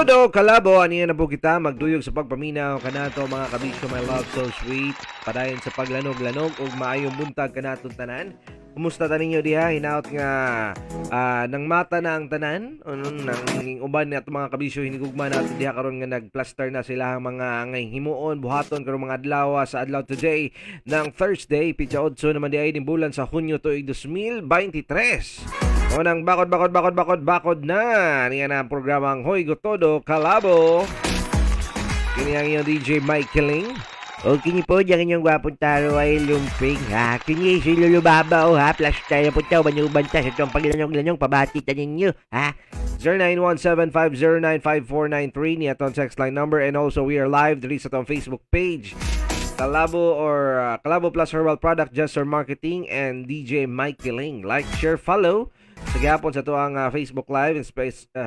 Todo Kalabo, aniya na po kita magduyog sa pagpaminaw kanato, mga kabisyo, my love, so sweet. Padayon sa paglanog-lanog ug maayong buntag kanatong tanan. Kumusta ta ninyo diha? Hinaot nga nang mata na ang tanan. Ano nang uban ni ato, mga kabisyo, hinigugma nato diha karon nga nagplaster na sila ang mga ngay himuon buhaton karong mga adlaw sa adlaw today ng Thursday, pitsa 8 naman di ay ning bulan sa Hunyo tuig 2023. O nang bakod bakod bakod bakod bakod na niya na ang programang Hoy Gotodo Kalabo. Kini ang iyong DJ Mike Killing. O kini po, diyan inyong gwapong taro ay lumping, ha. Kini si Lolo Baba, o ha. Plus tayo po tayo, banubanta sa itong paglanong-lanong, pabati ta ninyo, ha. 0917-509-5493 ni atong text line number, and also we are live diri sa atong Facebook page. Kalabo or Kalabo Plus Herbal Product, Jester Marketing and DJ Mike Killing. Like, share, follow sa gihapon sa atoang Facebook Live and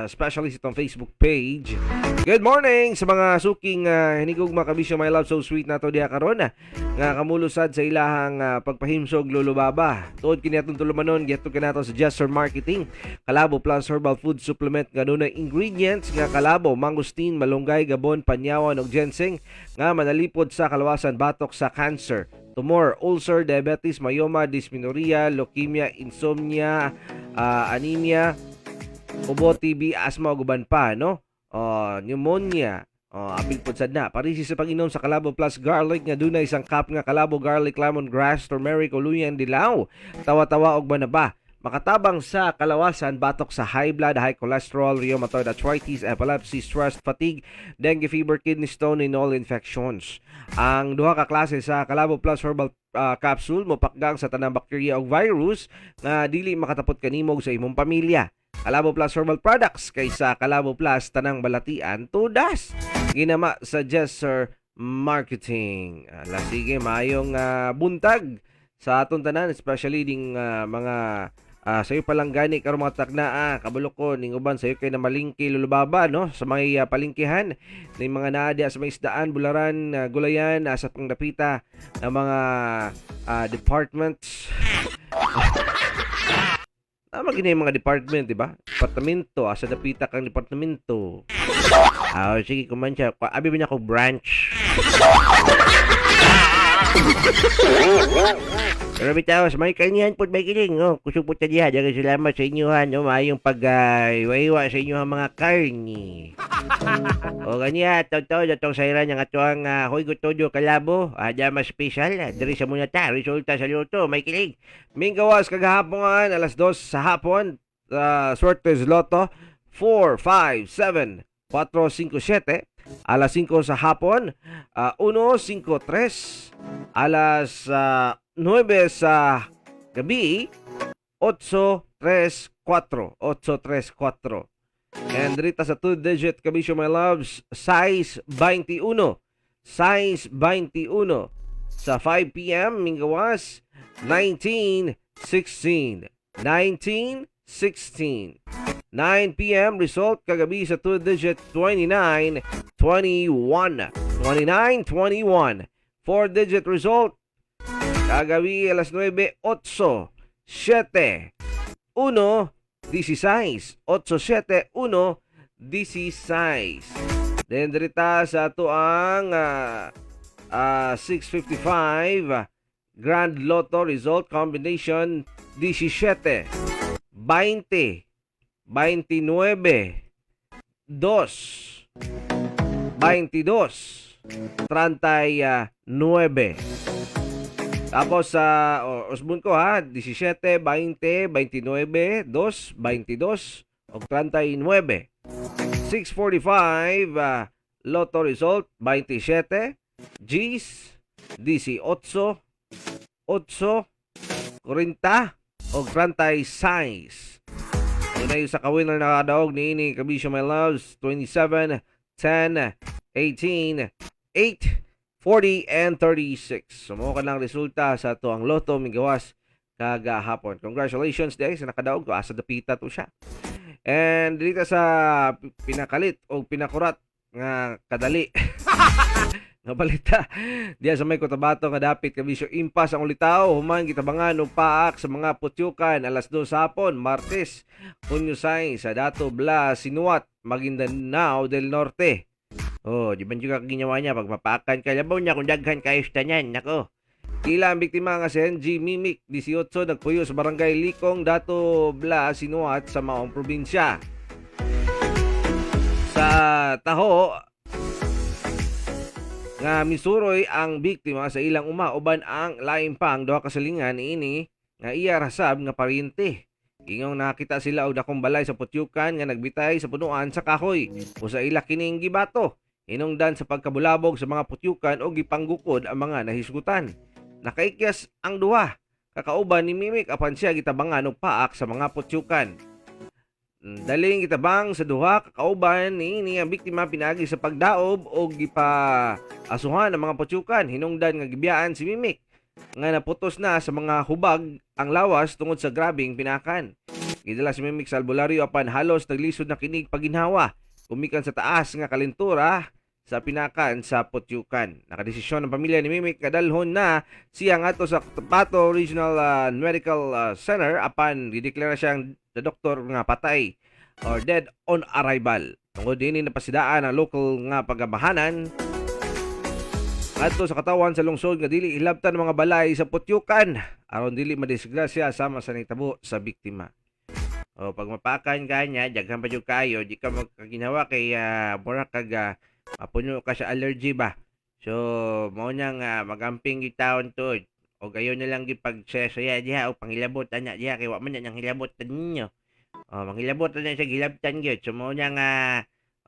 especially sa itong Facebook page. Good morning sa mga suking hinigugma, kabisyo, my love, so sweet nato diha karon nga kamulusad sa ilahang pagpahimsog, Lolo Baba. Tuod kini atong tulumanon gihatod kanato sa Jester Marketing. Kalabo Plus Herbal Food Supplement nga dunay ingredients nga kalabo, mangosteen, malunggay, gabon, panyawan ug ginseng nga manalipod sa kalawasan batok sa cancer, tumor, ulcer, diabetes, myoma, dysmenorrhea, leukemia, insomnia, anemia, ubo, TB, asthma ug uban pa, no? Oh, pneumonia. Oh, apil pod sad na. Parisi sa pag-inom sa Kalabo Plus Garlic nga dunay isang cup nga kalabo, garlic, lemongrass, turmeric o luyang dilaw. Tawa-tawa og banaba. Makatabang sa kalawasan batok sa high blood, high cholesterol, rheumatoid arthritis, epilepsy, stress, fatigue, dengue fever, kidney stone, and all infections. Ang duha ka klase sa Kalabo Plus Herbal Capsule mopakgang sa tanang bakterya ug virus nga dili makatapot kanimo ug sa imong pamilya. Kalabo Plus Herbal Products, kaysa Kalabo Plus tanang balatian tudas. Ginama sa Jesser Marketing. Ala sige, maayong buntag sa atong tanan, especially ding mga sayo pa lang gani karon mga takna, kabalo ko ning uban sayo kay na malingki, lulubaba, no, sa may palingkihan ning mga naa diha sa may isdaan, bularan, gulayan, sa pangdapita ng mga departments. Tama gini yung mga department, di ba? Departamento, asa dapita kang departamento. Ah, sige, kuman siya. Abi ba niya ko branch? Pero bitaw, sa may kanihan po, may kiling, oh, kusog po ta diha. Daghang salamat sa inyo, ha, no? Maayong pag iwa sa inyo ang mga karni. O ganiya, taw-taw, datong sayran ang atuang Hoy Gotodo Kalabo, dama special, diri sa muna ta, resulta sa lotto, may kiling. Minggawas kagahapon alas 2 sa hapon, Suertes Lotto 4, 5, 7, 4, 5, 7. Alas 5 sa hapon, 1, 5, 3. Alas 9 sa gabi, 8, 3, 4. 8, 3, 4. And rita sa 2 digit, kabisyo, my loves, size 21. Size 21. Sa 5 p.m., minggawas, 19, 16. 19, 16. 9 p.m. result kagabi sa 2 digit, 29, 21. 29, 21. 4 digit result kagabi alas 9, 8, 7, 1, 16. 8, 7, 1, 16. Then dirita sa ato ang 6:55 Grand Lotto result combination, 17, 20, 29, 2, 22, 39. Tapos sa usbon ko ha, 17, 20, 29, 2, 22 ug 39. 6:45 Lotto result, 27, Gs, 18, 8, 40 ug 36. Una sa ka-winner nakadaog niini, kabisyo, my loves, 27, 10, 18, 8, 40, and 36. So, mo ka lang resulta sa ato ang lotto migawas kagahapon. Congratulations guys sa nakadaog ko. Asa dapita to siya. And dito sa pinakalit o pinakurat nga kadali. Nga balita diya sa may Cotabato nga dapit kabisyo impas ang ulitaw human gitabangan og paak sa mga putyukan alas 2 sa hapon, Martes, Hunyo 6 sa Dato Bla Sinuat, Maguindanao del Norte. Oh, di ba juga ginawa niya pag mapaakan ka labaw niya kung daghan kayo tanan nako. Kila ang biktima nga si NG Mimic, 18, nagpuyo sa barangay Likong, Dato Bla Sinuat sa maong probinsya. Sa taho nga misuroy ang biktima sa ilang uma uban ang lain pang duha ka silingan niini nga iya rasab nga paryente. Ingong nakita sila og dakong balay sa putyukan nga nagbitay sa punuan sa kahoy o sa ila kining gibato. Hinungdan sa pagkabulabog sa mga putyukan o gipanggukod ang mga nahisgutan. Nakaikyas ang duha. Kakauban ni Mimik apan siya gitabangan og paak sa mga putyukan. Daling gitabang sa duha kakauban niini ang biktima pinaagi sa pagdaob o gipa-asuhan ang mga putyukan. Hinungdan nga gibiyaan si Mimik nga naputos na sa mga hubag ang lawas tungod sa grabing pinakan. Gidala si Mimik sa albularyo apan halos naglisod na kinig paginhawa. Kumikan sa taas nga kalentura sa pinakan sa putyukan. Nakadesisyon ang pamilya ni Mimik kadalhon na siya ngadto sa Cotabato Regional Medical Center apan gideklara siyang the doktor nga patay or dead on arrival. Tungod dinhi napasidaan ang local nga pagamahanan ngadto sa katawan sa lungsod nga dili hilabtan ang mga balay sa putyukan aron dili madisgrasya sama sa nitabo sa biktima. O pag mapakan ka niya, daghan pa jud kayo, di ka magkaginawa kay mura kag mapuno ka sa allergy ba. So mao na nga magamping gyud taon tuod. O gayon na lang gyud pagsaya diha o pangilabot ana diha kay wa man na nang hilabot ninyo. O manghilabot na sa gilabtan gyud. So mao na nga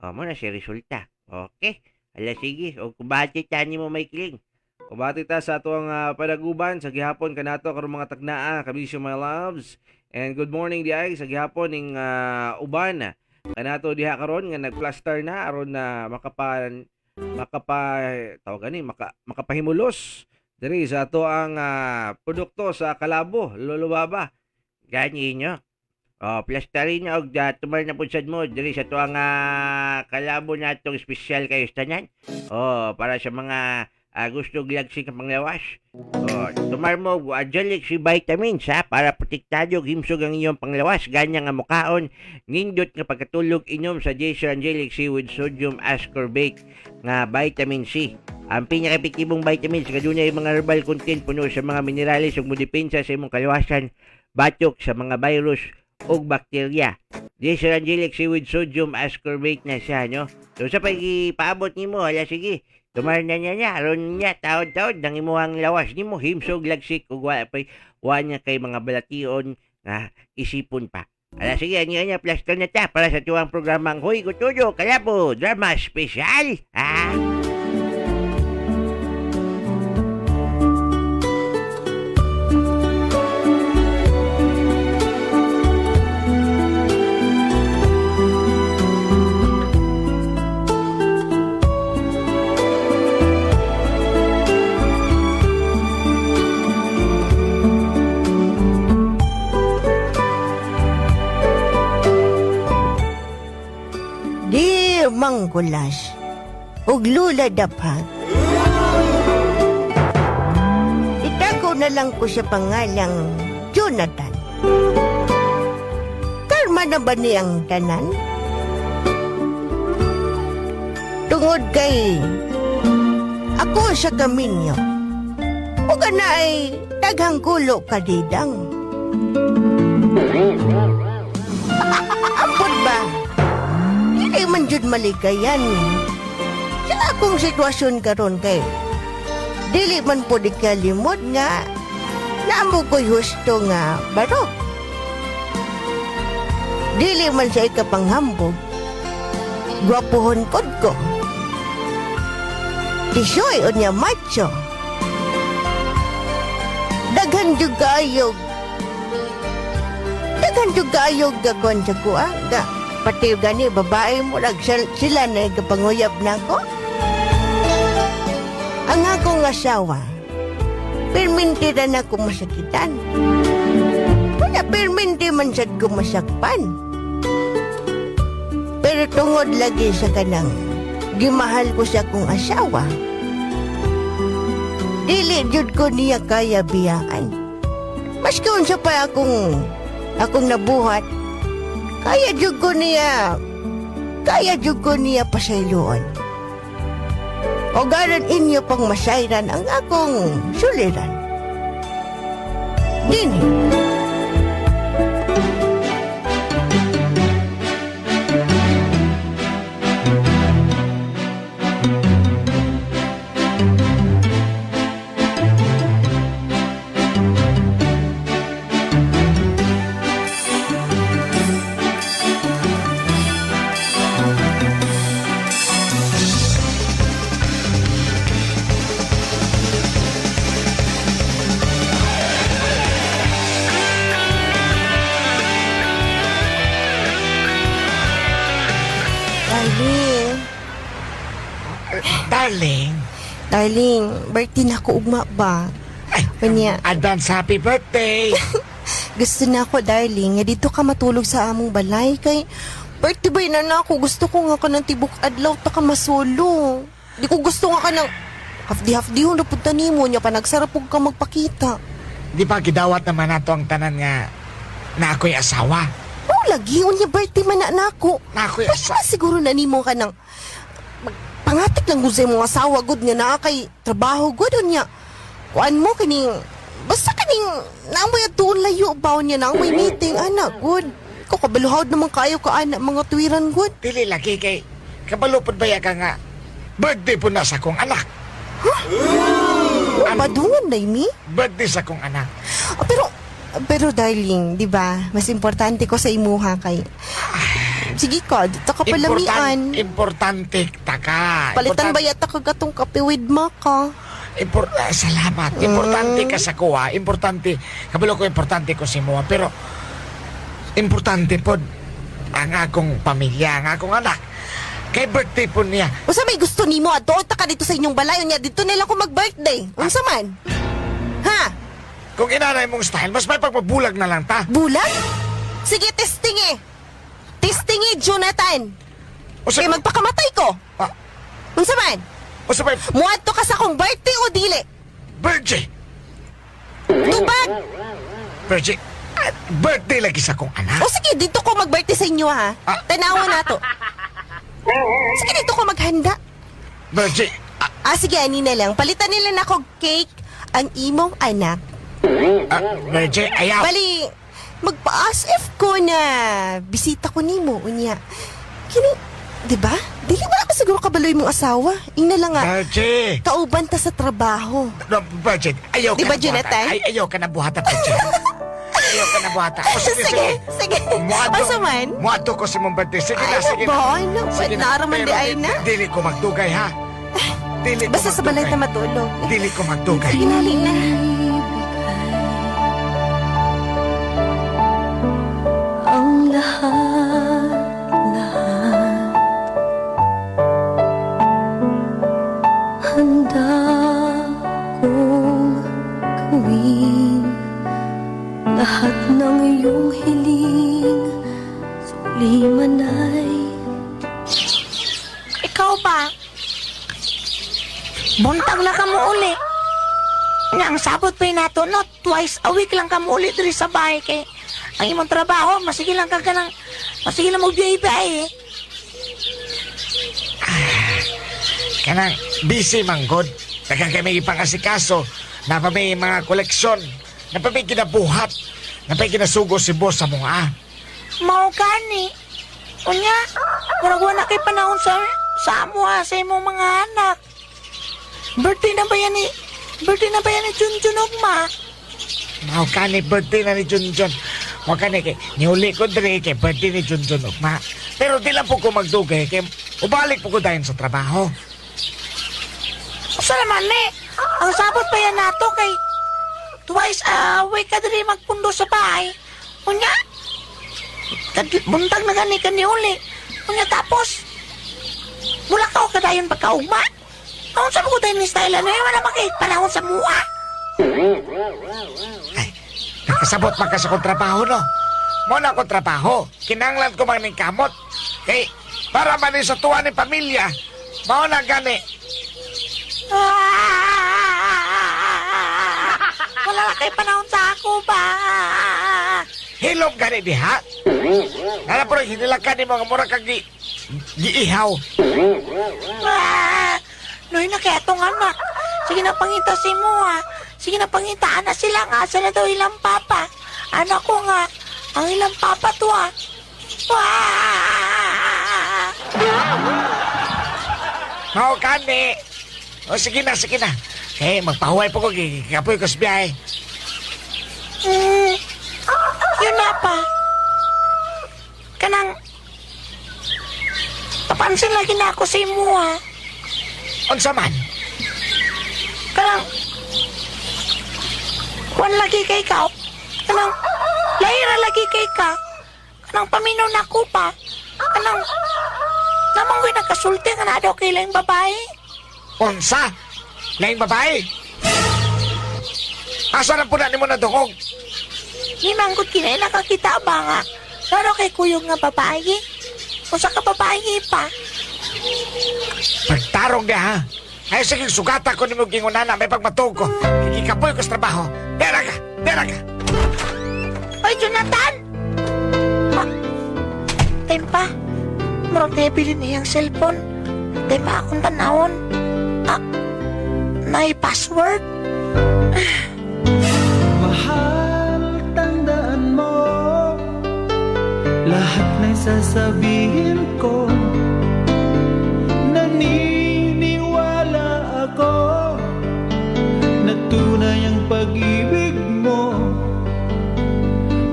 o mo na si resulta. Okay. Ala sige, o kubati tani mo may kiling. Kubati ta sa atuang panaguban sa gihapon kanato karong mga tagnaa kabisyo my loves. And good morning diay sa gihapon ning uban kanato diha karon nga nagplaster na aron na makapa makapa tawag gani maka, makapahimulos diri sa ato ang produkto sa Kalabo, Lolo Baba. Gani nyo. O, plastarin na og tumal na pud sad mo diri sa tuang kalabo natong espesyal kayo tanan. O, para sa mga gusto glagsik ang panglawas. O, tumar mo og Angelic C vitamins ha para protektado ug himsog ang iyong panglawas. Ganya nga mukaon nindot nga pagkatulog inom sa Jason Angelic C with sodium ascorbate nga vitamin C. Ang pinaka-epektibong vitamins nga dunay mga herbal content puno sa mga minerales ug modepensa sa imong kalawasan batok sa mga virus ug bakterya. Jason Angelic C with sodium ascorbate na siya, no? So sa pag-ipaabot nimo, hala sige, tumar na niya niya, aron niya, taod-taod, nang imuhang lawas nimo, himsog, lagsik, ug wa pa'y, wa niya kay mga balation nga isipon pa. Ala sige, aniya niya, plaster na ta para sa tuwang programang Hoy Kutudo, Kalabo, Drama Special. Ah! Dear Mangkulas, ug Lula Daphag. Itago na lang ko sa pangalang Jonathan. Karma na ba niyang tanan? Tungod kay ako sa kaminyo, ug ana ay daghang kulo kadidang. Ampot ba? Hindi man jud maligayan. Sa akong sitwasyon karon kay dili man po di kalimod nga naamo ko'y husto nga barok. Dili man sa ikapanghambog. Gwapuhon pod ko. Tisoy o niya macho. Daghan jud kaayo. Daghan jud kaayo gakuan sa kuha. Ga, pati gani babae mo sila na ikapanguyab na ako. Ang akong asawa, pirminti na na ako masakitan. Wala pirminti man sad ko masakpan. Pero tungod lagi sa kanang gimahal ko sa akong asawa. Dili jud ko niya kaya biyaan. Maski unsa pa akong nabuhat, kaya jud ko niya pasayloon. O garan inyo pang masayran ang akong suliran. Dini. Darling, Darling, darling, birthday na ako ugma ba? Ay. Kanya, advance happy birthday! Gusto na ako, darling, nga dito ka matulog sa among balay kay birthday boy na na ako. Gusto ko nga ka ng tibok adlaw ta ka masolo. Di ko gusto nga ka ng hafdi-hafdi na punta nimo niya pa nagsarapog ka magpakita. Di ba gidawat naman nato ang tanan nga na ako'y asawa? Oh, lagi unya birthday man na nako. Na ako'y Pwede asawa. ba siguro na nimo ka ng pangatik lang gud sa imong asawa gud nga naa kay trabaho gud unya. Kuan mo kining basta kining naamoy atuon layo ba unya naamoy meeting ana gud. Ko kabaluhawd naman kayo ka ana mga tuwiran gud. Dili lagi kay kabalupod ba ya ka nga birthday po na sa akong anak. Ano? Padungan na mi. Birthday sa akong anak. Ah, pero pero darling, di ba? Mas importante ko sa imuha kay Sige ka, dito ka palamian. Importante ta ka. Palitan ba yata ka gatong kape with maka? Salamat. Importante ka sa kuha. Importante. Kabalo ko importante ko si Moa. Pero importante po ang akong pamilya, ang akong anak. Kay birthday po niya. Unsa may gusto nimo adto ta ka dito sa inyong balay unya dito nila ko mag-birthday. Unsa man? Ha? Kung inanay mong style, mas may pagpabulag na lang ta. Bulag? Sige, testing eh. Testing eh, Jonathan. O sa, Kay magpakamatay ko. Ah, Unsa man? o sa may Muadto ka sa akong birthday o dili? birthday. Tubag. Birthday. Ah, birthday lagi sa akong anak. O sige, dito ko mag-birthday sa inyo ha. Ah. Tanawa na to. Sige, dito ko maghanda. Birthday. Ah, Ah, sige, ani na lang. Palitan nila na ako cake ang imong anak. ah, birthday, ayaw. Bali, magpa-as if ko na bisita ko nimo unya. Kini, 'di ba? Dili wala ka siguro kabaloy mong asawa. Ina lang nga, Birthday. kauban ta sa trabaho. No, Virgin, ayaw Di ka ba, na buhata. Jonathan? Ay, ayaw ka na buhata, Virgin. Ayaw ka na buhata. O, sige, Sige, sige. Asa man? Muadto ko si mong birthday. Sige na, Ay, sige na na. ba? Ay, na, Sige na. naaraman Pero di ay na. Dili ko magdugay, ha? Dili ko Basta sa balay magdugay. ta matulog. Dili ko magdugay. Sige na, halina. Ang lahat, lahat handa kong gawin lahat ng iyong hiling, sukli man ay Ikaw ba? Buntag na ka mo uli. Nga, ang sabot pa yun nato, no? Twice a week lang ka mo uli diri sa bahay kay ang imong trabaho, masige lang ka kanang, masige lang magbiyahe eh. Kanang busy man god. Daghang kami ipang-asikaso. Napa may mga koleksyon. Napa may kinabuhat. Napa may kinasugo si boss sa mga. Ah. Mao gani. Unya, murag wala kay panahon sa amo ha, sa imong mga anak. Birthday na ba yan ni Junjun Ugma? Mao kani birthday na ni Junjun. Mao kani kay niuli ko diri kay birthday ni Junjun ugma. Pero di lang po ko magdugay kay ubalik po ko dayon sa trabaho. Usa naman ni, ang sabot pa yan nato kay twice a week ka diri magpundo sa bahay. Unya, buntag na gani ka ni uli. Unya tapos, mula ka o kadayon pagkaugma. Ang sabi ko tayo ni style ano, eh, wala makay panahon sa mua. Ay, nakasabot man ka sa kong trabaho no. Mo na akong trabaho. Kinanglan ko man ning kamot. Kay para man ni sa tuwa ni pamilya. Mao na gani. Ah! kay panahon sa ako ba? Hilom gani diha. Nana pero hinilakan nimo nga mura kag giihaw. Ah, Luy na kaya itong anak. Sige na pangita si mo ha. Sige na pangitaan na sila nga. Sila daw ilang papa. Anak ko nga. Ang ilang papa to ah. Ah! Mao kani. O sige na, sige na. Eh, magpahuway po ko, gikapoy ko sa biyahe. Yun na pa. Kanang... Papansin lagi na ako sa imo ha. Unsa man? Kanang... Kuan lagi kay ka. Kanang... Lahira lagi kay ka. Kanang paminaw na ko pa. Kanang... Namang ko'y nagkasulti nga na daw kay laing babae. Unsa? Laing babae? Asa na po na nimo nadungog? Ni manggut kinay nakakita ba nga? Laro kay kuyog nga babae. Usa ka babae pa. Pagtarong niya, ha? Ay, sige, sugata ko nimo gingunana, may pagmatog ko. Kikapoy ko sa trabaho. Dera ka! Dera ka! Oy, Jonathan! Ah, tempa. Murag naibilin na iyang cellphone. Tempa akong tanawon. Ah, may password? Mahal, tandaan mo lahat ng sasabihin ko. Naniniwala ako na tunay ang pag-ibig mo.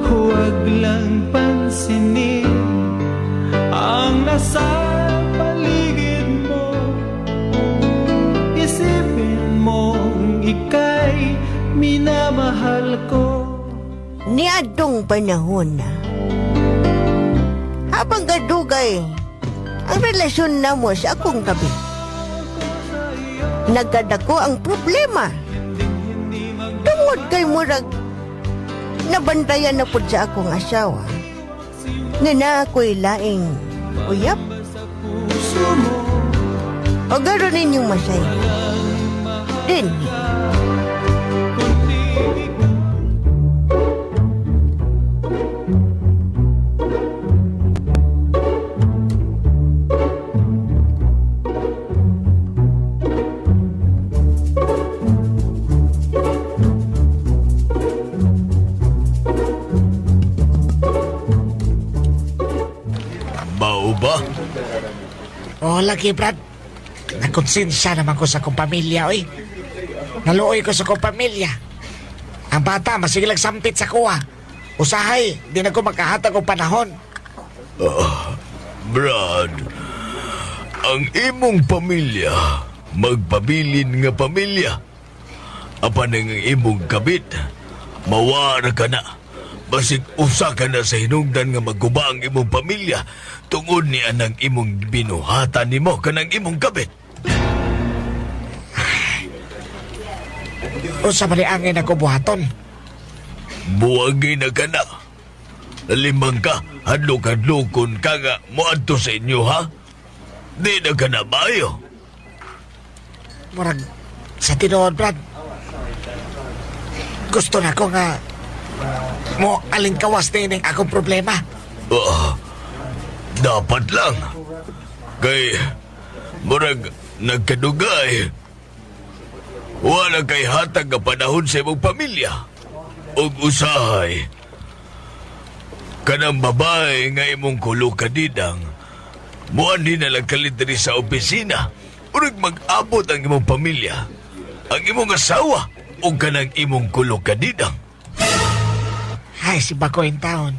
Huwag lang pansinin ang nasa paligid mo. Isipin mong ika'y minamahal ko. Niadtong panahon na. Habang gadugay, ang relasyon namo sa akong gabi. Nagkadako ang problema. Tungod kay murag, nabantayan na pud sa akong asawa. Nga na ako'y laing uyap. O garo ninyong masay. Din. Mao ba? Oh, lagi, Brad. Nagkonsensya naman ko sa kong pamilya, oy. Naluoy ko sa kong pamilya. Ang bata, masigilag sampit sa kuha. Usahay, di na ko makahatag og panahon. Brad, ang imong pamilya, magpabilin nga pamilya. Apan ang imong kabit, mawara ka na. Basig usa ka na sa hinungdan nga maguba ang imong pamilya tungod ni anang imong binuhatan nimo kanang imong kabit. Unsa man ni angin ako buhaton. Buwagi na ka na. Limang ka, hadlok-hadlokon ka nga moadto sa inyo, ha? Di na ka na bayo. Murag, sa tinuod, Brad. Gusto na ko nga mo alingkawas na ining akong problema. Ah, dapat lang. Kay, murag, nagkadugay. Wala kay hatag nga panahon sa imong pamilya. Ug usahay. Kanang babae nga imong kulo kadidang, muan din na lang kalit diri sa opisina. Murag mag-abot ang imong pamilya, ang imong asawa, ug kanang imong kulo kadidang. Ay, si Bako in town.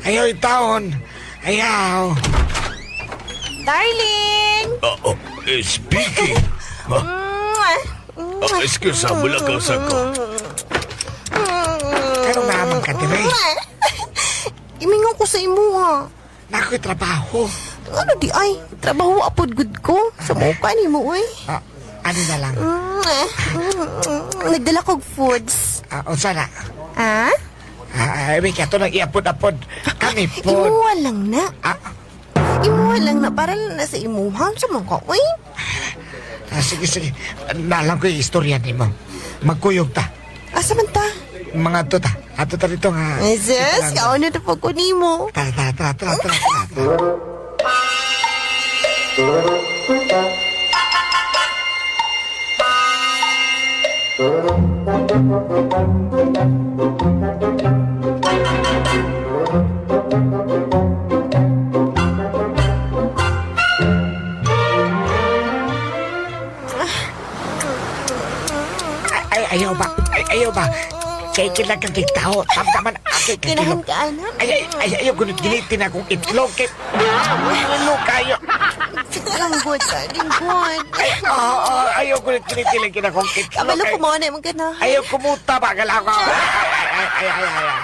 Ayaw in town. Ayaw. Darling! Oh, eh, speaking. Ha? Mwah! Ah, excuse ha, mula ka sa ko. Pero naman ka, dire. Imingon ko sa imuha. Nako'y trabaho. Ano di ay? Trabaho apod gud ko. Sa mukha ni mo, uy. Ah, ano na lang? Nagdala kog foods. Ah, unsa na? Ah? Ah, wait, ato nang iapod-apod. Kami pod. Imuha lang na. Ah, Imuha lang na. Para lang na sa imuha. Sa mga ka, uy. ah, sige, sige. Nalang ko yung istorya nimo. Magkuyog ta. Asa man ta? Mga to ta. Ato ta dito nga. Jesus, kaon na po ko nimo. Tara, tara, tara, tara, tara, tara, tara. Ay, ayaw ba? Ay, ayaw ba? Kay kailangan kang tao. Tamtaman, akay kang Ganahan ka, anak. Ay, ay, ay, ayaw, gunit ginitin akong itlog. Kay, ano kayo? Lingkod ka, lingkod. Ay, oo, oh, ayaw, gunit ginitin lang akong itlog. Kabalo Ay, ko mo na imong ganahan. Ayaw, kumuta ba? Gala ako. Ay, ay, ay, ay, ay, ay.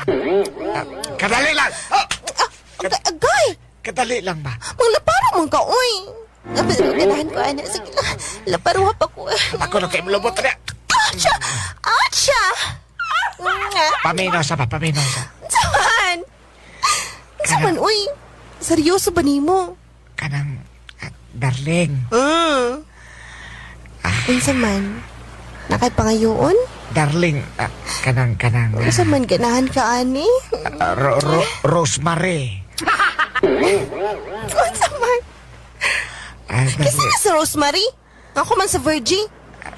Ah, kadali lang. Ah, Agay, agay! kadali lang ba? Manglaparo man ka, oy! Pero ganahan ko, anak. Sige lang. Laparuha pa ko. Ako na kayo mulubot na. Atcha! Atcha! Nga. Paminaw sa ba? Paminaw sa. Saman! Saman, uy! Seryoso ba nimo? Kanang, ah, darling. Unsa man? Nakay pangayoon? Darling, ah, kanang, kanang. ah, Unsa man ganahan ka ani? ah, Rosemary. Unsa man? Ah, Kisa darling. na si Rosemary? Ako man sa Virgie.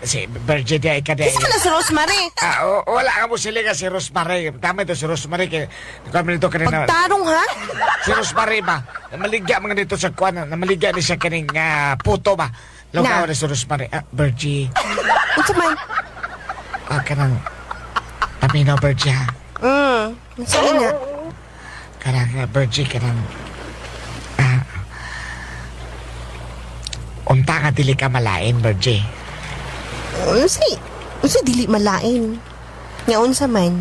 Si Virgin ay kada. Kisa na si Rosemary. Ah, wala ka mo sila nga si Rosemary. Tama ito si Rosemary. Kaya, kami nito kanina. Pagtarong ha? Si Rosemary ba? Namaligya mga dito sa kuan. Namaligya ni siya kaning ah, puto ba? Lugaw Na. na si Rosemary. Ah, Virgie. Unsa man? Ah, kanang paminaw Virgie ha. Unsa man na? Kanang ah, Virgie, kanang ah, unta nga dili ka malain, Virgie. Unsa? Unsa dili malain? Nga unsa man?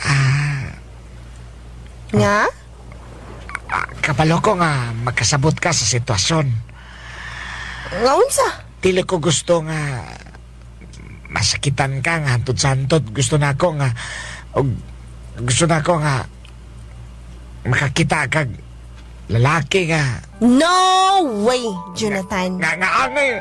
Ah, Nga? ah, kabalo ko nga magkasabot ka sa sitwasyon. Nga unsa? Dili ko gusto nga masakitan ka nga hantod sa hantod. Gusto na ako nga og gusto na ako nga makakita kag lalaki nga No way, Jonathan. nga nga angay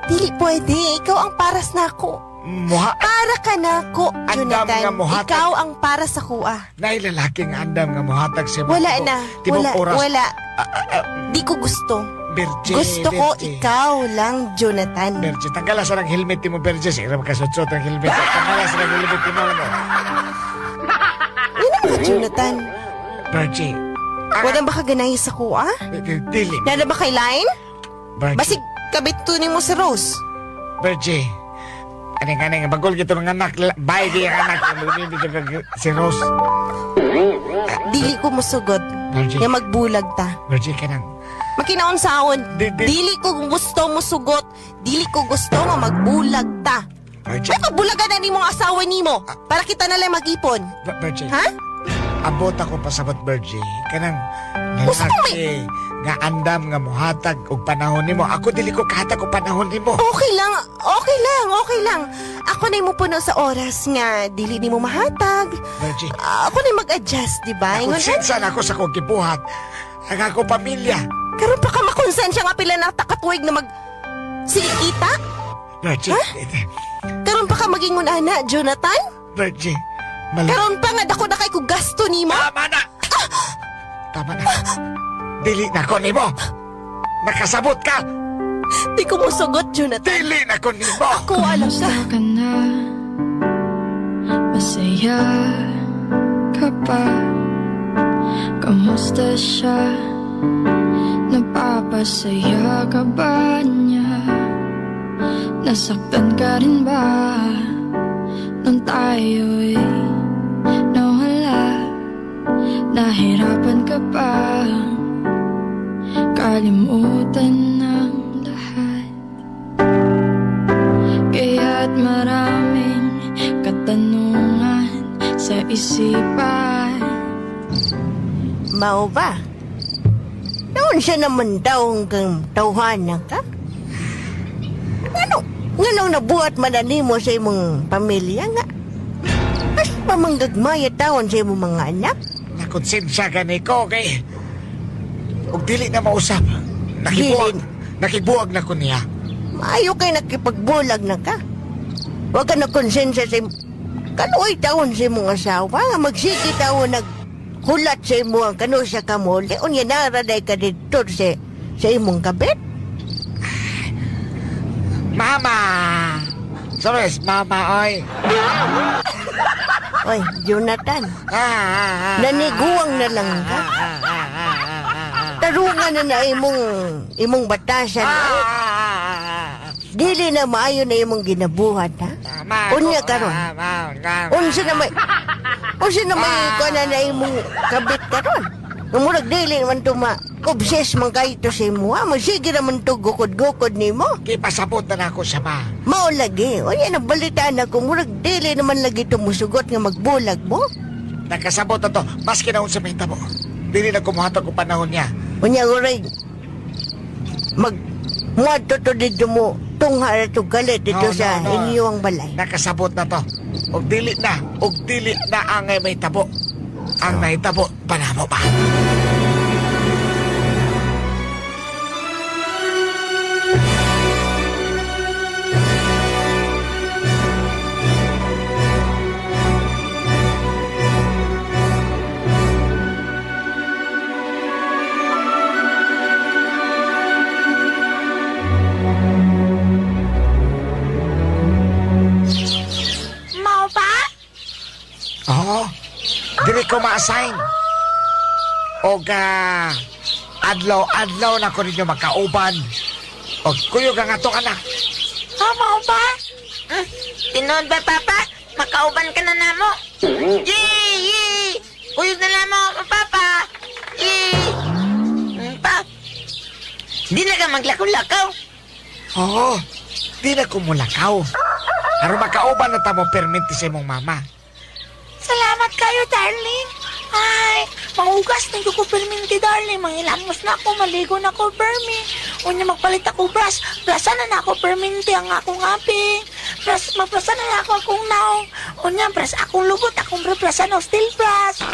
Dili pwede. Ikaw ang paras na ako. muha Para ka na ako, Andam Jonathan. nga muhatag. Ikaw ang para sa kuha. Nay lalaki nga andam nga muhatag sa Wala na. Tibok Wala. oras. Wala. Ah, ah, ah, Di ko gusto. Berje, Gusto ko Berje. ikaw lang, Jonathan. Berje, tanggala sa ng helmet mo, Berje. Sige, makasutsot ang helmet. Tanggala sa ng helmet mo. Ano? Ano naman ka, Jonathan? Berje. Ah, Wala ba ka ganahi sa kuha? Dili. Nana ba kay line? Berje. Basig kabit tunin mo si Rose. Berje. Aning aning bagol gito ng anak. Bye di ang anak. Si Rose. Dili ko musugot. Berje. Nga magbulag ta. Berje ka nang. Makinaon saon. Di- Dili ko gusto musugot. Dili ko gusto nga magbulag ta. Berje. Ay, pagbulagan na nimo ang asawa nimo. Para kita na lang mag-ipon. Berje. Ha? Abot ako pasabot, Berje. Kanang Gusto ko lalaki nga andam nga muhatag og panahon nimo. Ako dili ko kahatag og panahon nimo. Okay lang, okay lang, okay lang. Ako na mo puno sa oras nga dili nimo mahatag. Berje. Ako na mag-adjust, di ba? Ingon, Nakonsensya na ako sa akong gibuhat. Ang akong pamilya. karon pa ka makonsensya nga pila na takatuig na mag... Sige kita? Berje. Karon pa ka magingon ana, Jonathan? Berje. Mala. Karon pa nga dako na kay ko gasto nimo? Tama na! Tama na. Dili na ko nimo. Nakasabot ka. Di ko musugot, Jonathan. Dili na ko nimo. Ako alam ka. Kamusta ka na? Masaya ka pa? Kamusta siya? Napapasaya ka ba niya? Nasaktan ka rin ba? Nung tayo'y nawala. Nahirapan ka pa. Kalimutan ng lahat. Kaya't maraming katanungan sa isipan. Mao ba? Naon siya naman daw hanggang tawhana ka? Ano? Nga nang nabuhat man na nimo sa imong pamilya nga? Mas pamanggagmaya taon sa imong mga anak? Nakonsensya ka ni ko kay ug dili na mausap. Nakibuag, nakibuag na ko niya. Maayo kay nakipagbulag na ka. Huwag ka na konsensya sa imong... Kaluoy taon sa imong asawa nga magsige taon naghulat sa imo ang kanusa ka muli. Unya naraday ka dito sa imong kabit. Mama! Sorry, mama, oy. Oy, Jonathan, naniguang na lang ka. Tarungan na na imong batasan. Oy. Dili na maayo na imong ginabuhat, ha? Unya karon. Unsa na may kuan na na imong kabit karon? Nga murag dili man to ma obsess man kayo to sa imo, ha? Magsige naman to gukod-gukod nimo. Gipasabot na nako siya, ma. Mao lagi. Unya nabalitaan ako murag dili naman lagi to musugot nga magbulag mo. Nakasabot na to. Maski na unsa may tabo. Dili na kumuhatag ko panahon niya. Unya oray mag muadto to dito mo tungha na to galit dito No, no, sa no. inyong balay. Nakasabot na to. Og dili na, og dili na ang may tabo. Ang nahitabo, panamo pa. Mao pa? Oo. Dili ko ma-assign. Og adlaw-adlaw na ko ninyo makauban. Og kuyog ang atong anak. Ha, mao pa? Tinuod ba, Papa? Makauban ka na namo. Yay! Yay! Uyog na lamang ako, Papa. Yay! Pa, di na ka maglakaw-lakaw. Oo. Di na ko mulakaw. Aron makauban na tamo perminti sa imong mama. Salamat kayo, darling. Ay, mangugas na ko perminti, darling. Mangilamos na ako, maligo na ako, permi. Unya, magpalit ako brush. Brasa na na ako, perminti, ang akong api. Brush, magbrasa na na ako akong naong. Unya, brush akong lubot, akong brasa na steel brush.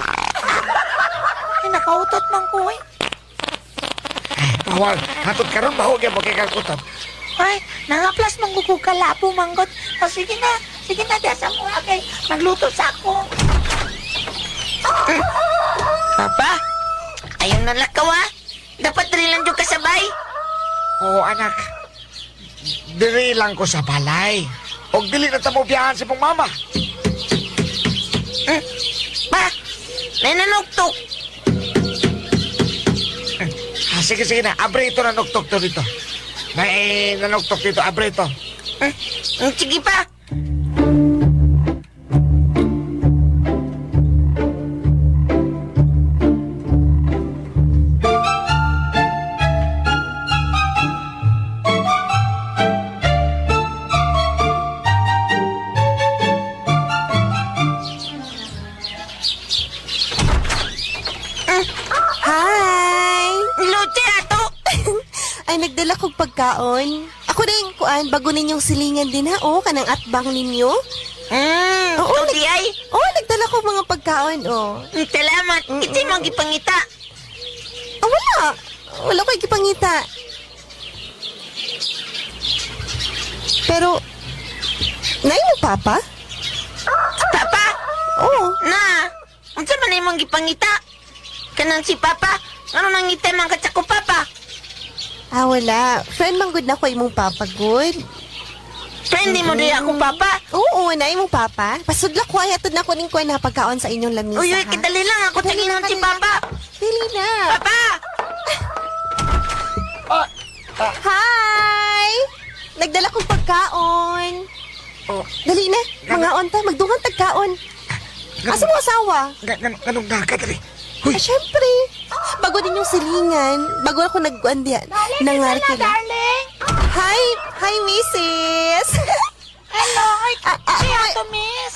Ay, nakautot man ko, eh. Ay, bawal. Hatod karon bahog mo kay kakutot. Ay, nangaplas man ko kalapo, manggot. O, sige na, dasa mo kay magluto sa ako. Papa, ayaw na lakaw ah. Dapat rin lang dyan kasabay. Oo, anak. Diri lang ko sa balay. Og dili na tamo biyahan sa imong mama. Pa, may nanuktok. Ah, sige, sige na. Abre ito na nuktok to dito. Na eh, nanuktok dito. Abre ito. Sige pa. Hi! Luche ato. Ay, nagdala kog pagkaon. Ako rin, kuan, bago ninyong silingan din ha, oh, kanang atbang ninyo. Oo, Oo, di ay. Oh, nagdala ko mga pagkaon, oh. Salamat. Iti mong gipangita. Ah, wala. Wala ko ikipangita. Pero, nay mo, Papa? Papa, Oo. na. Unsa man imong gipangita? Kanang si Papa, ano nangita man ka sa ko, Papa? Ah, wala. Friend man good na ko imong papa, good. Friend mo di ako, Papa. Oo, na imong papa. Pasudla ko ay atod na ko ning kuan na pagkaon sa inyong lamisa, Uy, uy, ha? kadali lang ako Dali tinginon na, si dali na. Papa. Dili na. Papa! Hi! Nagdala kong pagkaon. Oh. Dali na, mga onta, magdungan tagkaon. Asa mo asawa? Ganong nakadali. Huy, Ah, syempre. Bago din yung silingan. Bago ako nagkuan diyan. Nangarkila. Darling! Hi! Hi, misis! Hello! Ay, Ah, ah, si ay, Ato, miss!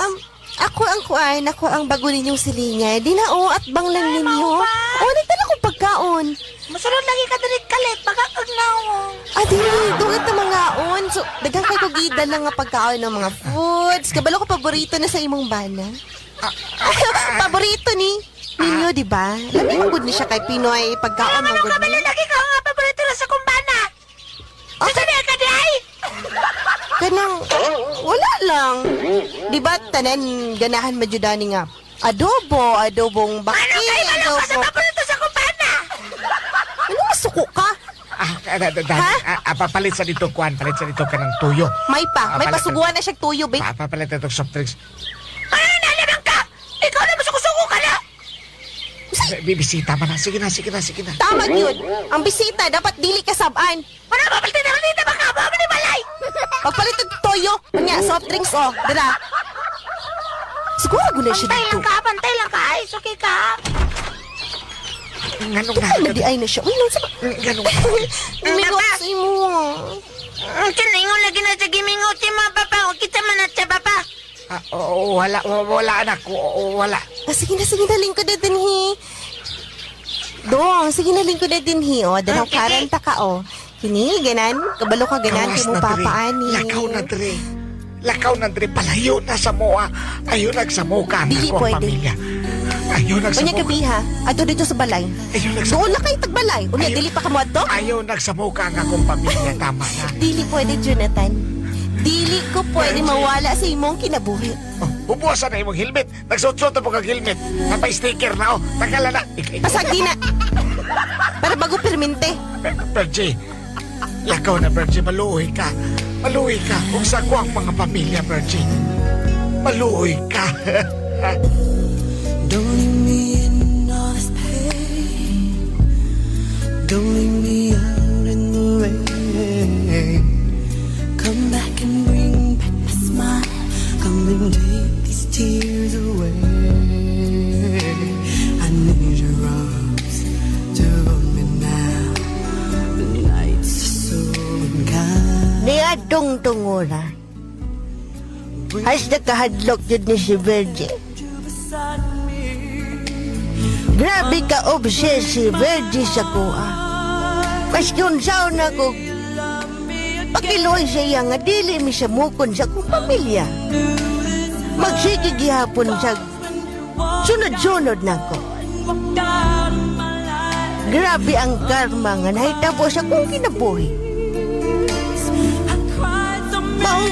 Ako ang kuan, ako ang bago ninyong silingan. Di na, oh, at bang lang ninyo. Oh, nagdala kong pagkaon. Musunod lagi ka diri kalit, baka kag naong. Ah, di, dungat na mga on. So, daghang kay ko gidala nga pagkaon ng mga foods. Kabalo ko paborito na sa imong bana. Paborito ni ninyo, di ba? Lami man gud ni siya kay Pinoy pagkaon man Ano gud ka ni. bala lagi ka nga paborito na sa kumbana? Okay. Sa ka di ay? Kanang, wala lang. Di ba, tanan, ganahan madyudani nga. Adobo, adobong baki, Ano kay malo ka sa adobo. paborito sa kumpana? Ano masuko ka? Ah, papalit sa dito, kuan. Palit sa dito ka ng tuyo. May pa, Ah, may palit- pasuguan na siyang tuyo, babe. Papalit na itong soft drinks. Ano nalamang ka? Ikaw na masuko-suko ka na. Bibisita man na. Sige na, sige na, sige na. Tama yun. Ang bisita, dapat dili ka sabaan. Ano papalit na dito baka mo ni balay? Pagpalit og toyo, unya, soft drinks, oh. Dira. Siguro guna siya Pantay dito. lang ka, pantay lang ka. Ay, okay ka. Nganong Ay, na? na di ay na siya. Uy, no, sa Nganong Umingot sa imo. Ang tinaingon lagi na sa gimingot si mga papa. O kita man at sa papa. Ah, oo, wala, wala anak. Oo, wala. Ah, sige na, lingkod na din, hi. Dong, sige na, lingkod na din, hi. O, dalaw Ah, sige. karanta ka, o. Kini, ganan. Kabalo ka, ganan. Kawas Kay mo na diri. papaani. Lakaw na diri. Lakaw na diri. Palayo na sa moa. Ayaw nagsamuka ang Dili akong pwede. pamilya. Ayaw Unya nagsamuka. gabi, ha. Ato dito sa balay. Ayaw nagsamuka. Doon na kayo tagbalay. Unya, Ayaw. dili pa ka mo adto? Ayaw nagsamuka ang akong pamilya. Tama na. Dili pwede, Jonathan. Dili ko pwede mawala sa imong kinabuhi. Oh, bubuwasan na imong helmet. Nagsuot-suot na po kag helmet. Napay-sticker na oh. Tanggalan na. Pasagi na. Para bago permente. Pergie. Lakaw na, Pergie. Maluoy ka. Maluoy ka. Kung sa ko ang mga pamilya, Pergie. Maluoy ka. Don't leave me in all this pain. Don't leave me out in the rain. Come back and bring back my smile. Come and take these tears away. I need your arms to hold me now. The nights are so unkind. Niadtong tungura. Has nakahadlok yun ni si Virgie. Beside me. Grabe ka obsess si Virgie sa kuha. Maski unsaon na ko, pakiluoy sa iya nga dili mi sa mukon sa akong pamilya. Magsige gihapon sa sunod-sunod na ko. Grabe ang karma nga nahitabo sa akong kinabuhi. Mao,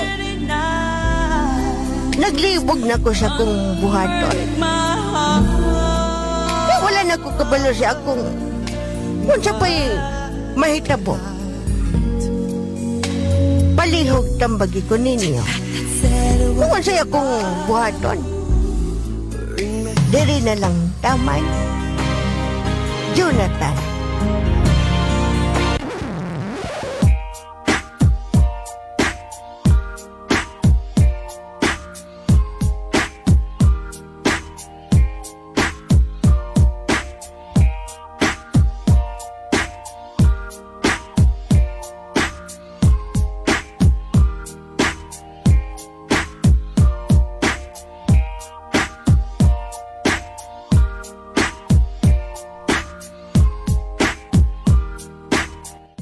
naglibog na ko sa akong buhaton. Kaya wala na ko kabalo sa akong unsa pa'y mahitabo. Palihog tambagi ko ninyo. Kung unsay akong buhaton, diri na lang tamay. Jonathan.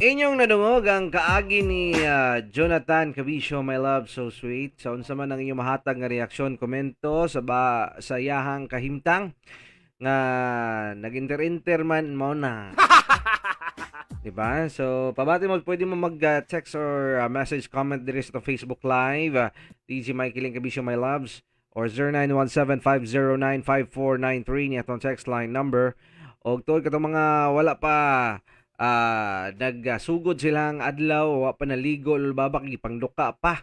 Inyong nadungog ang kaagi ni Jonathan Cabisio, My Love So Sweet. Sa unsa man ang inyong mahatag nga reaksyon, komento sa ba sa iyahang kahimtang nga nag-inter-inter man mao na. Diba? So, pabati mo, pwede mo mag-text or message, comment diri sa itong Facebook Live, DJ Mikey Ling Cabisio, My Loves, or 0917-509-5493 ni atong text line number. Og tuod katong mga wala pa nagsugod silang adlaw, wa pa naligo, lulbabak, gipangduka pa.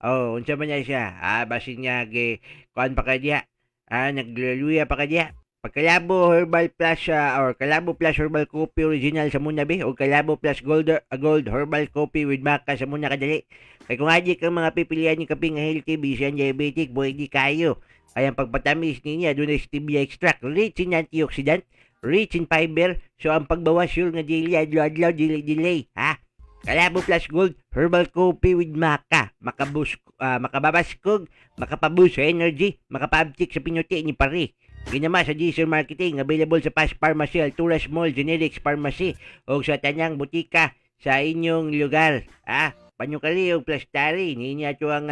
Oh, unsa man niya siya? Ah, basin niya ge kuan pa ka diya. Ah, nagluluya pa ka diya. Pagkalabo Herbal Plus or Kalabo Plus Herbal Coffee Original sa muna be o Kalabo Plus Gold Gold Herbal Coffee with Maca sa muna kadali. Kay kung adi kang mga pipilian ni kape nga healthy, bisan diabetic, buhay di kayo. Kaya ang pagpatamis niya doon ay stevia extract, rich in antioxidant, rich in fiber, so ang pagbawas sure nga dili adlaw-adlaw dili delay, ha? Kalabo Plus Gold Herbal Coffee with Maca. Makabus, makababaskog, makapaboost sa energy, makapaabtik sa pinuti ni pare. Ginama sa Diesel Marketing, available sa Fast Pharmacy, Alturas Mall, Generics Pharmacy, o sa tanyang butika sa inyong lugar. Ah, panyukali o plastari, ninya ito ang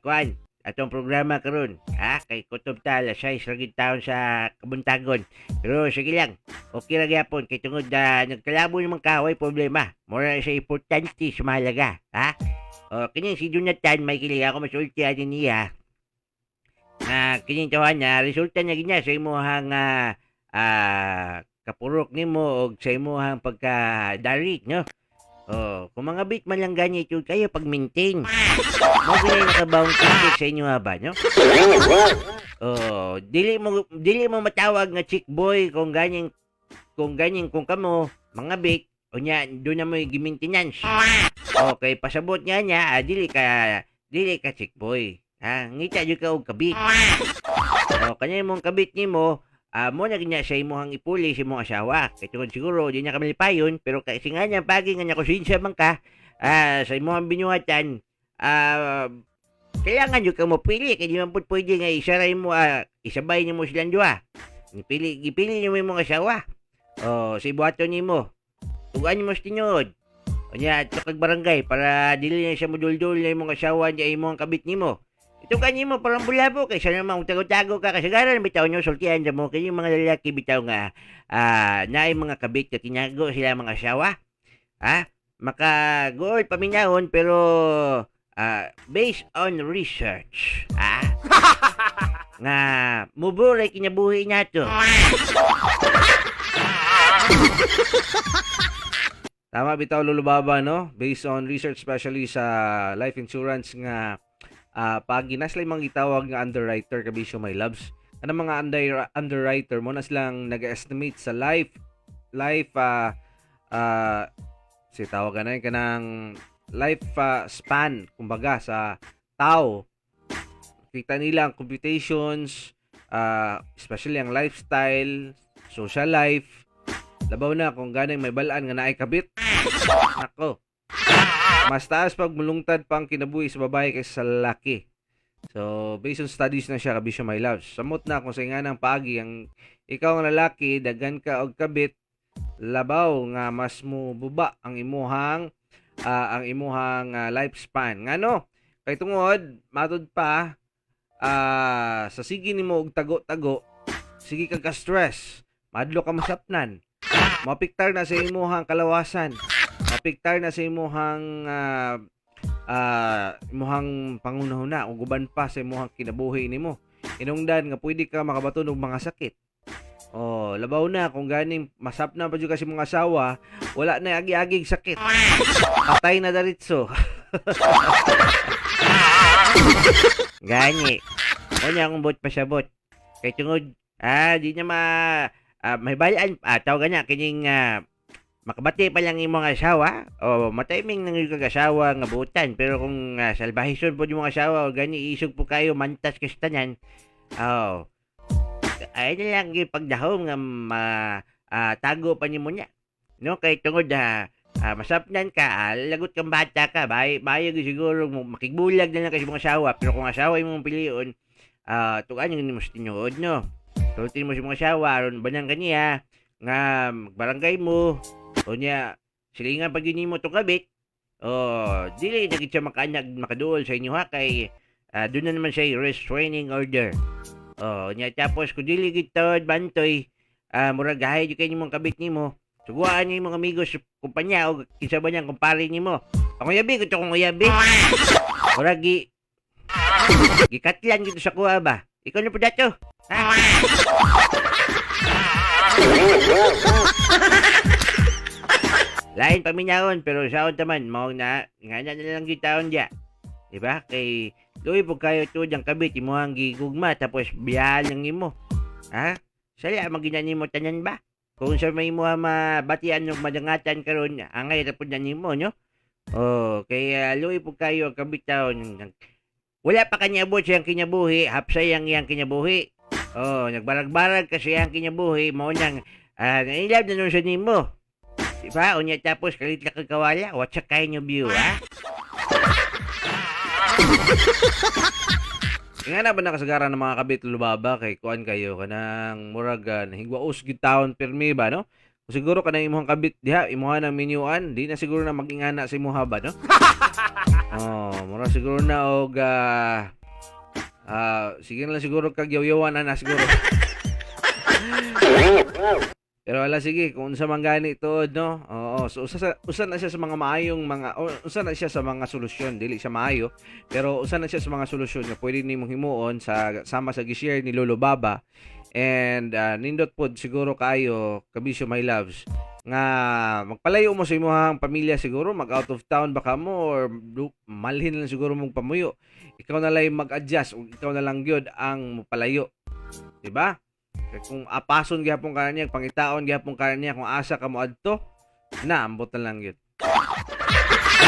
kuan, atong programa karon. Ah, kay kutob ta alas 6 ra gid taon sa kabuntagon. Pero sige lang, okay ra gyapon kay tungod na nagkalabo naman kahoy problema. Mura sa importante sa mahalaga, ha? Oh, kini si Jonathan may kili ako masulti ani niya. Na kining tawan niya resulta niya ginya sa imuhang kapurok nimo og sa imuhang pagkadarik, no? Oh, kung mga bit man lang gani ito kayo pag-maintain. Mo gani nakabawong ticket sa inyo ha ba, no? Oh, dili mo matawag nga chick boy kung ganyan kung kamo mga bit unya doon na mo gi-maintenance. Okay, pasabot niya niya, dili ka chick boy. Ha, ngita jud ka og kabit. Oh, kanya imong kabit nimo, mo na ginya sa imong ipuli sa imong asawa. Kay tungod siguro di niya kamalipayon, pero kay singa niya pagi nga niya konsensya man ka sa imong binuhatan, kailangan jud ka mo pili kay di man pud pwede nga isaray mo, isabay nimo silang duha. Gipili nimo imong asawa. Oh, sa ibuhaton nimo. Tugaan mo sa tinuod. Unya, adto kag barangay para dili na siya muduldul na imong asawa niya imong kabit nimo. Ito kanimo parang bulabo kay sa naman tago-tago ka kasagaran bitaw nyo sultian sa mo kay yung mga lalaki bitaw nga naay mga kabit nga tinago sila mga asawa. Ha? Makagool paminahon pero based on research, nga muburay kinabuhi nato. Tama bitaw, Lolo Baba, no? Based on research, especially sa life insurance nga pagi na sila yung mga gitawag nga underwriter, kabisyo my loves. Ano mga underwriter mo na silang nag-estimate sa life life si tawag na yun, kanang life span kumbaga sa tao. Kita nila ang computations, especially ang lifestyle, social life, labaw na kung ganang may balaan nga naay kabit. Nako. Mas taas pag mulungtad pang kinabuhi sa babae kaysa sa lalaki. So, based on studies na siya, kabisyo my loves. Samot na kung sa nga ng paagi, ang ikaw ang lalaki, daghan ka og kabit, labaw nga mas mo buba ang imuhang lifespan. Ngano? Kay tungod, matud pa sa sige nimo og tago-tago, sige ka ka-stress, madlo ka masapnan, maapektar na sa imuhang kalawasan, maapektar na sa imuhang pangunahuna ug uban pa sa imuhang kinabuhi nimo. Inungdan nga pwede ka makabaton og mga sakit. Oh, labaw na kung ganing masapna pa jud kasi mga asawa, wala na agi-agig sakit. Patay na diretso. Gani. Mo niya akong buot pasabot. Kay tungod, di niya may balaan, tawag niya, kining, makabati pa lang imong asawa, o matiming nang kag asawa nga buutan, pero kung salbahison po yung mga asawa, o gani isog po kayo, mantas kas tanan, oh, ay na lang yung pagdahom nga tago pa nimo niya. No, kay tungod masapnan ka, lagot kang bata ka, bay bayo gyud siguro mo makigbulag na lang kay sa mga asawa, pero kung asawa imong pilion, tugan yung nimo sa tinuod, no. Sultin mo sa mga asawa aron banang kaniya nga magbarangay mo, unya silingan pag yun nimo tong kabit. Oh, dili na gid siya makaanyag makaduol sa inyo ha kay doon na naman siya restraining order. Oh, nya tapos kung dili gid taod bantoy, murag gahay jud kay nimong kabit nimo. Suguan niyo imong amigos sa kumpanya o kinsa ba niyang kumpare nimo. Panguyabi ko to kung uyabi. Murag gikatlan gid sa kuha ba. Ikaw na po dato. Ha? Lain paminawon pero saon taman mao na nga na lang gyud taon diya. Di ba? Kay luoy po kayo tuod ang kabit imuhang gigugma tapos biyahan lang nimo. Ha? Sala man gyud na nimo tanan ba? Kung sa may imuha mabatian og madangatan karon, angay ra pud na nimo, no? Oh, kay luoy po kayo ang kabit taon. Wala pa kanya abot siyang kinabuhi, hapsay ang iyang kinabuhi. Oh, nagbarag-barag kasi ang kinabuhi, mao nang nailab na nun sa nimo. Di ba? Unya tapos kalit lang kag kawala. What's a kind of view, ha? Nga na ba nakasagaran ng mga kabit, Lolo Baba, kay kuan kayo kanang murag higwaos gid taon pirmi ba, no? Kung siguro kanang imong kabit diha imuha ng minyuan, di na siguro na magingana sa imuha ba, no? Oh, murag siguro na og sige na lang siguro kag yaw-yawan na siguro. Pero ala sige, kung unsa man gani tuod, no. Oo, so usa na siya sa mga maayong mga o, usa na siya sa mga solusyon, dili siya maayo, pero usa na siya sa mga solusyon nga pwede nimong himuon sa sama sa gi-share ni Lolo Baba. And nindot pod siguro kaayo, kabisyo my loves, nga magpalayo mo sa imong pamilya siguro, mag out of town baka mo or malhin lang siguro mong pamuyo. Ikaw na lang mag-adjust ug ikaw na lang gyud ang mopalayo. Di ba? Kay kung apason gihapon ka niya, pangitaon gihapon ka niya kung asa ka moadto, na ambot na lang gyud.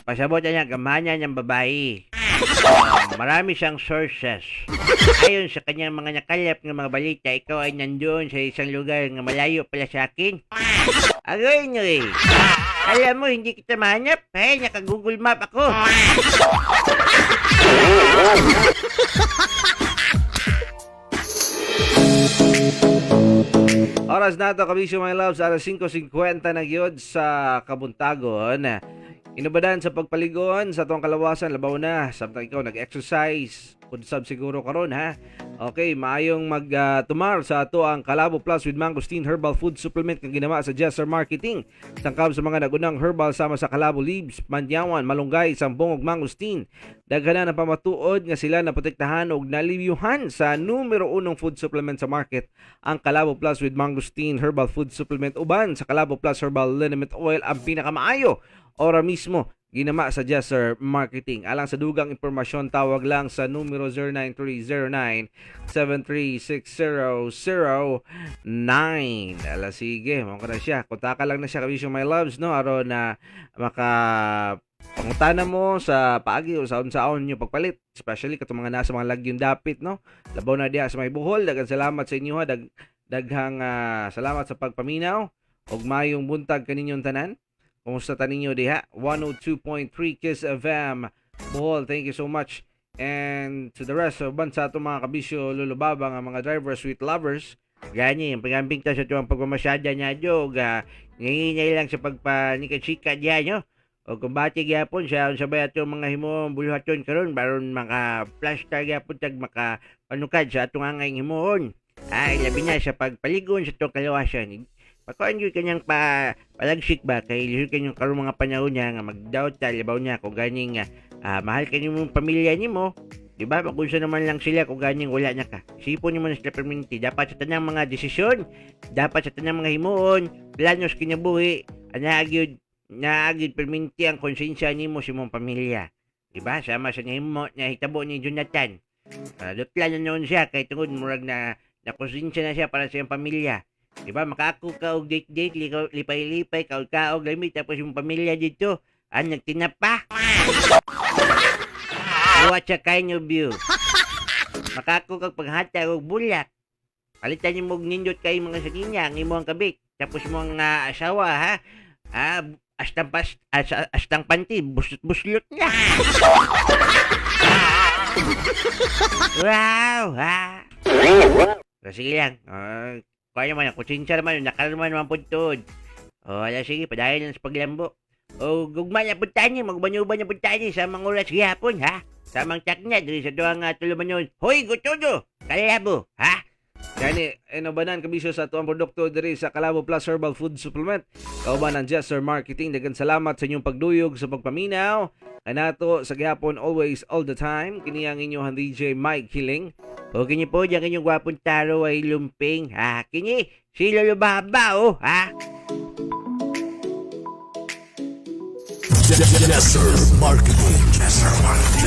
Pasabot na niya, gamhanan niyang babae. Marami siyang sources. Ayon sa kanyang mga nakalap ng mga balita, ikaw ay nandoon sa isang lugar nga malayo pala sa akin. Agoy nyo eh. Alam mo, hindi kita mahanap. Eh, naka-Google Map ako. Oras na to, kabisyo my loves, alas 5:50 na gyud sa Kabuntagon. Inubadan sa pagpaligon sa tuwang kalawasan, labaw na. Samtang ikaw nag-exercise, sab siguro karon ha. Okay, maayong mag-tumar sa ato ang Kalabo Plus with Mangosteen Herbal Food Supplement nga ginawa sa Jesser Marketing. Sangkab sa mga nagunang herbal sama sa Kalabo Leaves, Manyawan, Malunggay, Sambong ug Mangosteen. Daghan na pamatuod nga sila naprotektahan og nalibyuhan sa numero unong food supplement sa market, ang Kalabo Plus with Mangosteen Herbal Food Supplement, uban sa Kalabo Plus Herbal Liniment Oil, ang pinakamaayo ora mismo ginama sa Jesser Marketing. Alang sa dugang impormasyon, tawag lang sa numero 09309 736009. Ala sige, mao na siya. Kontaka lang na siya, kabisyo my loves, no, aron na maka pangutana mo sa paagi o sa unsaon nyo pagpalit, especially katong mga nasa mga lagyon dapit, no, labaw na diha sa may Bohol. Daghang salamat sa inyo ha, daghang salamat sa pagpaminaw ug mayong buntag kaninyong tanan. Kumusta ta ninyo diha? 102.3 Kiss FM Bohol, thank you so much. And to the rest of bansa atong mga kabisyo Lolo Baba nga mga drivers, sweet lovers. Gani, pagambing ta sa tuwang pagmamasyada niya, Jo, ga, nanginay lang sa pagpanika-chika diya, no? O kumbati gyapon sa unsa bay atong mga himuong buluhaton karon baron maka plaster gyapon tag maka panukad sa atong angay himuon. Ay, labi na sa pagpaligon sa atong kalawasan. Pakuan gyud kanyang pa palagsik ba kay lisod kanyang karon mga panahon niya nga magdaot ta labaw niya kung ganing mahal kani mong pamilya nimo. Di ba? Magunsa naman lang sila kung ganing wala na ka. Isipon nimo na sila perminti. Dapat sa tanang mga desisyon, dapat sa tanang mga himuon, plano sa kinabuhi, anagyod naagid perminti ang konsensya nimo sa imong pamilya. Di ba? Sama sa nahimo nahitabo ni Jonathan. Dutla na noon siya kay tungod murag na nakonsensya na siya para sa iyang pamilya. Di ba? Makaako ka og date-date, lipay-lipay, kaog-kaog, lamit, tapos yung pamilya dito, ang nagtinapa. Watch a kind of view. Makako kag paghatag og bulak. Palitan nimo og nindot kay mga saginya ang imong kabit. Tapos mo ang asawa ha. Astang pas astang panty buslot-buslot na. Wow, ha. Pero sige lang. Kuha naman, kutsintsa naman, nakalma naman po tuod. O, ala sige, padayon lang sa paglambo. O, gugma na punta niya, magbanyo-banyo na punta niya sa mga oras gihapon, ha? Sa mga takna, diri sa duwang tulumanon. Hoy, gutudo! Kalabo, ha? Gani, inubanan kabisyo sa atuang produkto diri sa Kalabo Plus Herbal Food Supplement. Kauban ang Jester Marketing. Daghang salamat sa inyong pagduyog sa pagpaminaw. Kanato sa gihapon, always, all the time. Kini ang inyong DJ Mike Hiling. O, kini po, diyan inyong gwapong taro ay lumping, ha? Kini, si Lolo Baba, oh, ha? Jesser Marketing. Jesser Marketing.